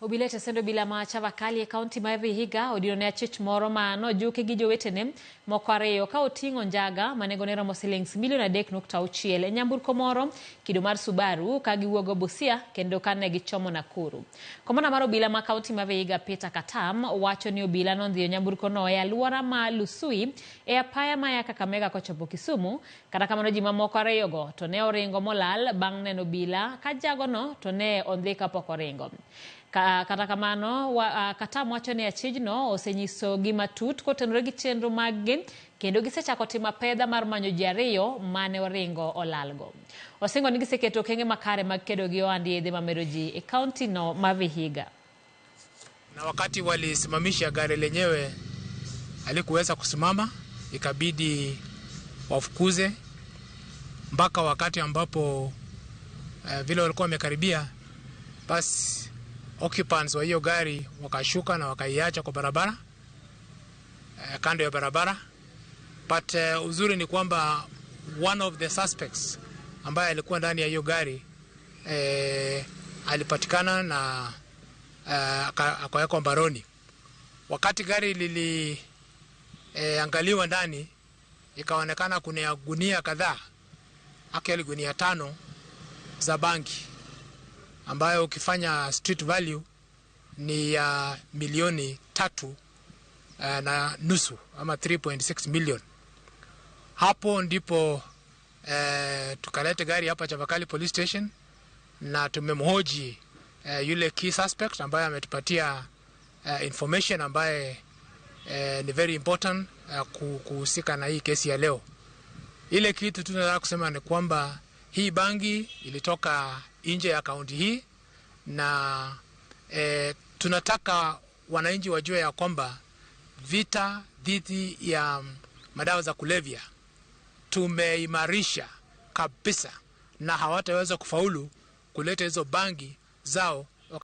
Obila e tesend obila ma Chavakali e kaunti ma Vihiga odino ne achich moro ma nojuki gi jowetene moko ariyo ka oting'o njaga ma nengone romo silings milion 3.6 e nyamburko moro kido mar Subaru ka giwuogo Busia kendo ka ne gichomo Nakuru. Komanda mar obila ma kaunti ma Vihiga Peter Katam wacho ni obila nondhiyo nyamburkono e alwora ma Lusui e apaya maya Kakamega kochopo Kisumu. Kata kamano ji mamoko ariyogo to ne oringo molal bang' neno obila ka jagono to ne ondhi kapok oringo. Kata kamano, Katam wacho ni achijno osenyiso gi matut kotenore gi chenro maggi kendo gisechako timo apedha mar manyo ji ariyo mane oringo olalgo. Osingo ni giseketo okenge makare mag kedo gi ohand yedhe mamero ji e kaunti no ma Vihiga. Na wakati walisimamisha gari lenyewe halikuweza kusimama, ikabidi wafukuze mpaka wakati ambapo vile walikuwa wamekaribia, basi occupants wa hiyo gari wakashuka na wakaiacha kwa barabara, kando ya barabara. But uzuri ni kwamba one of the suspects ambaye alikuwa ndani ya hiyo gari alipatikana na akawekwa mbaroni. Wakati gari lili angaliwa ndani, ikaonekana kuna gunia kadhaa, actually gunia 5 za bangi ambayo ukifanya street value ni ya milioni 3 na nusu ama 3.6 million. Hapo ndipo tukaleta gari hapa Chavakali Police Station na tumemhoji yule key suspect ambaye ametupatia information ambaye ni very important kuhusika na hii kesi ya leo. Ile kitu tunataka kusema ni kwamba hii bangi ilitoka nje ya kaunti hii na tunataka wananchi wajue ya kwamba vita dhidi ya madawa za kulevya tumeimarisha kabisa na hawataweza kufaulu kuleta hizo bangi zao